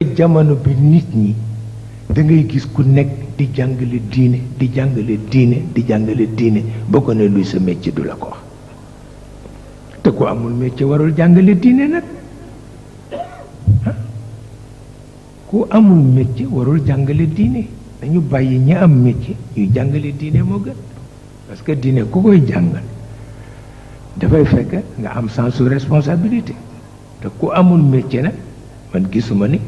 jamono bi nit ñi da ngay gis ku nekk di jàngale diine di jàngale diine di jàngale diine boo ko ne luy sa métier du la ko wax te ku amul métier warul jàngale diine nag ku amul métier warul jàngale diine dañu bàyyi ñi am métier ñuy jàngale diine moo gën parce que diine ku koy jàngal dafay fekk nga am sens de responsabilité te ku amul métier nag man gisuma ni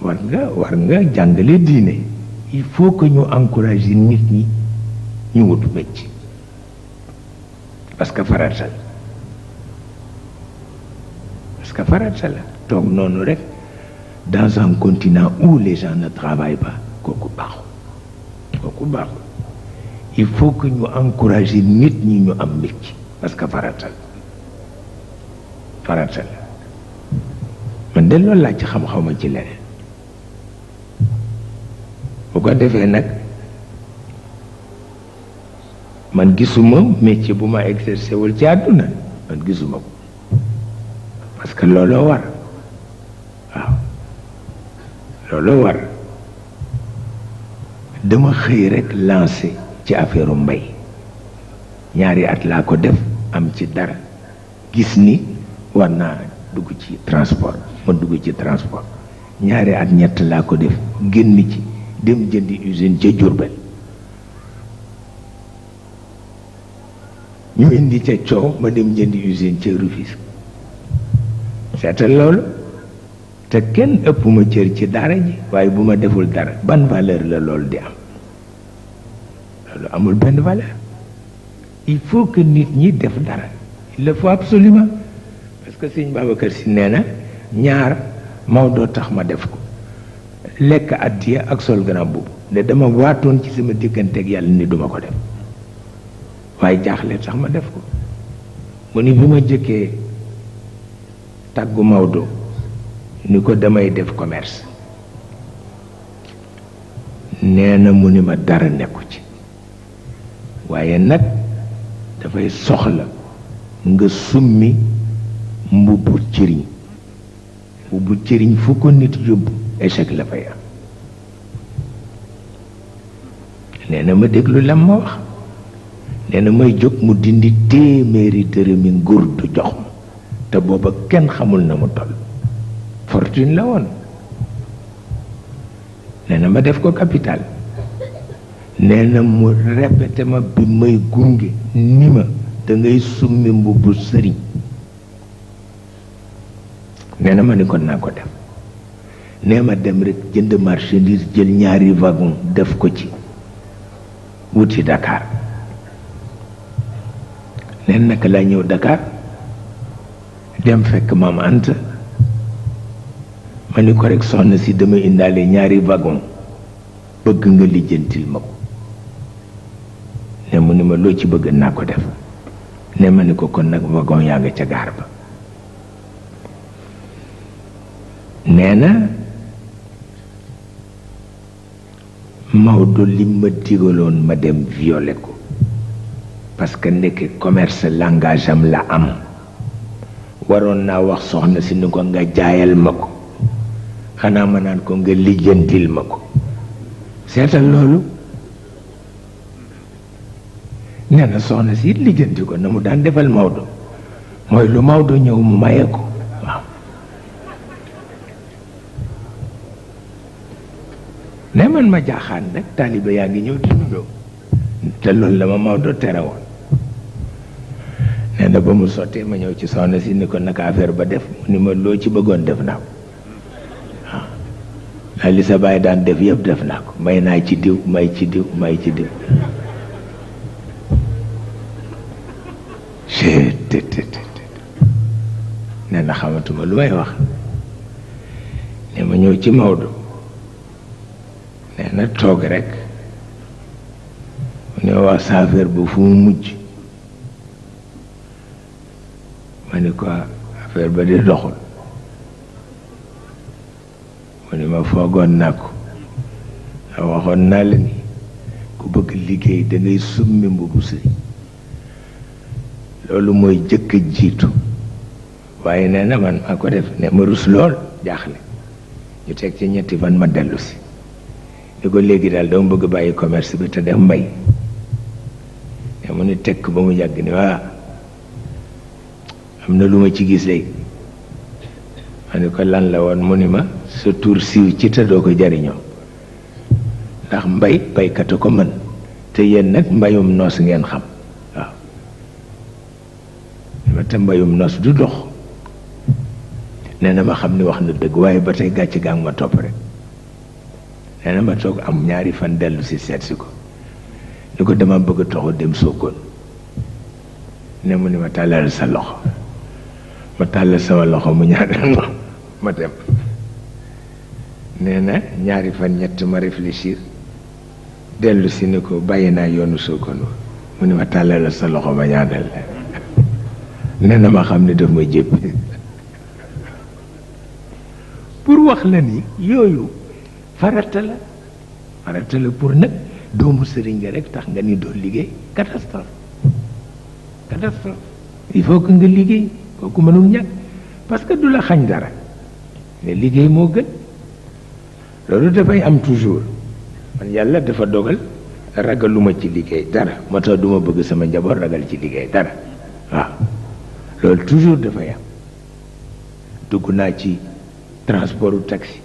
war nga jàngale diine il faut que ñu encourager nit ñi ñu wut métier parce que farata la toog noonu rek dans un continent où les gens ne travaillent pas kooku baaxul il faut que ñu encourager nit ñi ñu am métier parce que farata la man de loolu laa ci xam-xama ci leneen bu ko defee nag man gisuma métier bu ma exercer wul ci àdduna man gisuma ko parce que looloo war dama xëy rek lancé ci affaire mbay ñaari at laa ko def am ci dara gis ni war naa dugg ci transport ma dugg ci transport ñaari at ñett laa ko def génn ci dem jëndi usine ca Diourbel ñu indi ca coow ma dem jëndi usine ca Rufisque seetal loolu te kenn ëpp ma cër ci dara ji waaye bu ma deful dara ban valeur la loolu di am loolu amul benn valeur il faut que nit ñi def dara il le faut absolument parce que sëñ Babacar Si nee na ñaar Maodo tax ma def ko lekk addiya ak sol grand boobu ne dama waatoon ci sama digganteeg yàlla ni duma ko def waaye jaaxle tax ma def ko mu ni bi ma jëkkee tàggu Maodo ni ko damay def commerce nee na mu ni ma dara nekku ci waaye nag dafay soxla nga summi mbubbu cëriñ fu ko nit yóbbu échec la fay am nee na ma déglu lam ma wax nee na may jóg mu dindi téeméeri dërëmi nguur du jox ma te booba kenn xamul na mu toll fortune la woon nee na ma def ko capital nee na mu répété ma bi may gunge ni ma da ngay summi mbubbu sëriñ nee na ma ni kon naa ko def nee ma dem rek jënd marchandise jël ñaari wagon def ko ci wuti Dakar neen naka laa ñëw Dakar dem fekk maam Anta ma ni ko rek soxna si dama indaale ñaari wagon bëgg nga lijjantil ma ko ne mu ni ma loo ci bëgg naa ko def ne ma ni ko kon nag wagon yaa nga ca gaar ba nee na Maodo li ma digaloon ma dem violer ko parce que nekk commerce langage am la am waroon naa wax soxna si ni ko nga jaayal ma ko xanaa ma naan ko nga lijjantil ma ko seetal loolu nee na soxna si lijjanti ko na mu daan defal Maodo mooy lu Maodo ñëw mu maye ko waaw ne man ma jaaxaan nag taaliba yaa ngi ñëw di nuyoo te loolu la ma Maodo tere woon nee na ba mu sottee ma ñëw ci soxna si ni ko naka affaire ba def mu ni ma loo ci bëggoon def naa ko waaw li sa baay daan def yëpp def naa ko may naa ci diw may ci diw nee na xamatuma lu may wax ne ma ñëw ci Maodo nee na toog rek mu ne wax sa affaire ba fu mu mujj ma ni ko affaire ba di doxul mu ne ma foogoon naa ko waxoon naa la ni ku bëgg liggéey da ngay summi mbubu sëriñ loolu mooy jëkk jiitu waaye nee na man maa ko def ne ma rus lool jaaxle ñu teg ci ñetti fan ma dellu si ni ko léegi daal dama bëgg bàyyi commerce bi te def mbay te mu ni tekk ba mu yàgg ni waa am na lu ma ci gis léegi ma ni ko lan la woon mu ni ma sa tur siiw ci te doo ko jariñoo ndax mbay baykatu ko mën te yéen nag mbayum noos ngeen xam waaw ma te mbayum noos du dox nee na ma xam ni wax na dëgg waaye ba tey gàcc gaa ngi ma topp rek nee na ma toog am ñaari fan dellu si seet si ko ni ko dama bëgg toxu dem Sokone ne mu ni ma tàllal sa loxo ma tàllal sama loxo mu ñaanal ma dem nee na ñaari fan ñett ma réfléchir dellu si ni ko bàyyi naa yoonu Sokone mu ni ma tàllal sa loxo ma ñaanal nee na ma xam ne daf ma jéppi pour wax la ni yooyu farata la pour nag doomu sëriñ nga rek tax nga ni doo liggéey catastrophe il faut que nga liggéey kooku mënul ñàkk parce que du la xañ dara ne liggéey moo gën loolu dafay am toujours man yàlla dafa dogal ragaluma ci liggéey dara moo tax duma bëgg sama njaboot ragal ci liggéey dara waaw loolu toujours dafay am dugg naa ci transportu taxi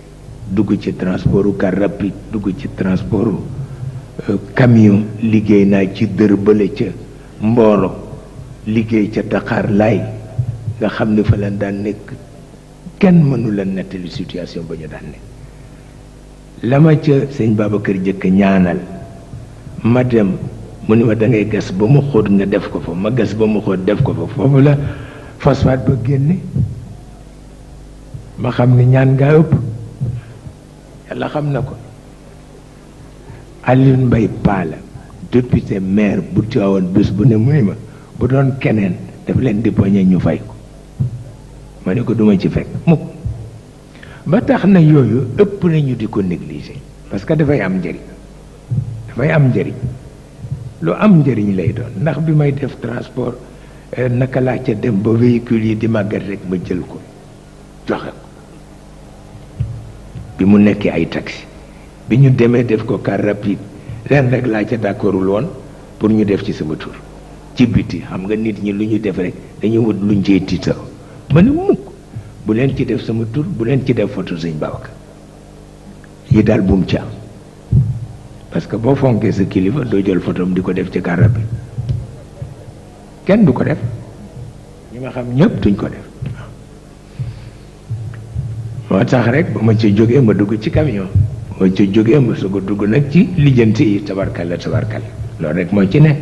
dugg ci transportu car rapide dugg ci transportu camion liggéey naa ci dër bële ca Mboro liggéey ca Dakar laay nga xam ne fa leen daan nekk kenn mënu la nettali situation ba ñu daan nekk la ma ca sëñ Babacar jëkk ñaanal ma dem mu ni ma da ngay gas ba mu xóot nga def ko fa ma gas ba mu xóot def ko fa foofu la phosphate ba génne ma xam ni ñaan ngaa ëpp yàlla xam na ko Alioune Mbaye Pala député maire bu Tivaouane bés bu ne mu ni ma bu doon keneen daf leen di poñe ñu fay ko ma ne ko duma ci fekk mukk ba tax na yooyu ëpp nañu di ko négliger parce que dafay am njëriñ lu am njëriñ lay doon ndax bi may def transport naka laa ca dem ba véhicule yi di màggat rek ma jël ko joxe ko bi mu nekkee ay taxi bi ñu demee def ko car rapide leen rek laa ca d'accordul woon pour ñu def ci sama tur ci biti xam nga nit ñi lu ñu def rek dañuy wut luñ cee tiitaroo ma ne mukk bu leen ci def sama tur bu leen ci def photo sëñ Babacar yi daal bu mu ci am parce que boo fonkee sa kilifa doo jël photom di ko def ci car rapide kenn du ko def ñi ma xam ñëpp duñ ko def moo tax rek ba ma ca jógee ma dugg ci camion ma ca jógee ma soog a dugg nag ci lijjanti yi tabarkalla loolu rek moo ci ne